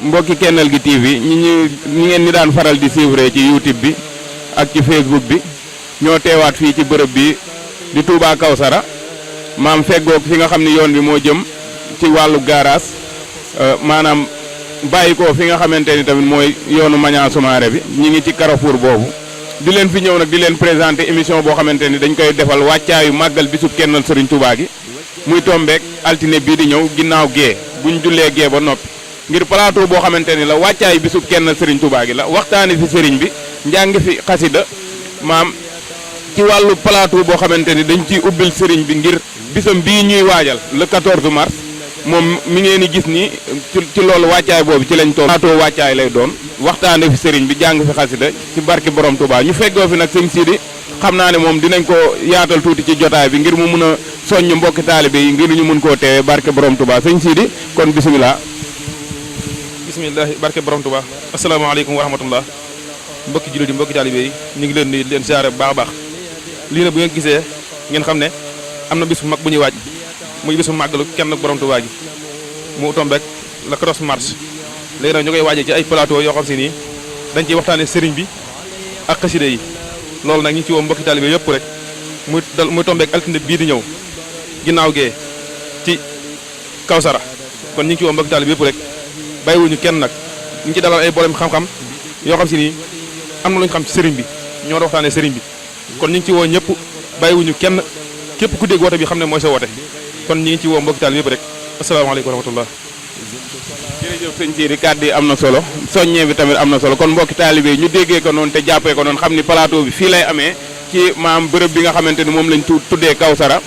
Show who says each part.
Speaker 1: mbokki Kennel gi TV ñi ngeen ni daan faral di suivre ci YouTube bi ak ci Facebook bi ñoo teewaat fii ci bërëb bi di Touba Kawsara maam feggoog fi nga xam ne yoon bi moo jëm ci wàllu garage maanaam bàyyi ko fi nga xamante ni tamit mooy yoonu Maniang Soumaré bi ñi ngi ci Carrefour boobu di leen fi ñëw nag di leen présenter émission boo xamante ni dañ koy defal wàccaayu màggal bisub Kennel Serigne Touba gi muy tombeek altine bii di ñëw ginnaaw gee buñ jullee gee ba noppi ngir plateau boo xamante ni la wàccaayu bisub Kennel Serigne Touba gi la waxtaani fi Serigne bi njàng fi xasida maam ci wàllu plateau boo xamante ni dañ ciy ubbil Serigne bi ngir bisam bii ñuy waajal le 14 mars moom mi ngeen di gis ni ci loolu wàccaay boobu ci lañ toll. plateau wàccaay lay doon waxtaane fi Serigne bi jàng fi xasida ci barke borom Touba ñu feggoo fi nag sëñ Sidi xam naa ne moom dinañ ko yaatal tuuti ci jotaay bi ngir mu mun a soññ mbokki taalibe yi ngir ñu mun koo teewee barke borom Touba sëñ Sidi kon bisimilah.
Speaker 2: bisimilah barke borom Touba asalaamaaleykum wa rahmatullah mbokki jullit yi mbokki taalibe yi ñu ngi leen di leen siyaare bu baax a baax lii nag bu ngeen gisee ngeen xam ne am na bis bu mag bu ñuy waaj muy bisu màggalu kenn borom Touba gi mu tombeek le 14 mars léegi nag ñu koy waajee ci ay plateau yoo xam si nii dañ ciy waxtaane sëriñ bi ak xasida yi loolu nag ñu ngi ci woo mbokki taalibe yëpp rek muy tombeek altine bii di ñëw ginnaaw gee ci Kawsara kon ñu ngi ci woo mbokki taalibe yëpp rek bàyyiwuñu kenn nag ñu ngi ci dalal ay borom xam-xam yoo xam si nii am na lu ñu xam ci sëriñ bi ñoo doon waxtaane sëriñ bi kon ñu ngi ci woo ñëpp bàyyiwuñu kenn képp ku dégg woote bi xam ne mooy sa woote kon ñu ngi ci woo mbokki taalibe yëpp rek asalaamaaleykum wa rahmatullah.
Speaker 1: jërëjëf sëñ Sidi kàddu yi am na solo soññee bi tamit am na solo kon mbokki taalibe yi ñu déggee ko noonu te jàppee ko noonu xam ni plateau bi fii lay amee ci maam bërëb bi nga xamante ni moom lañ tuddee Kawsara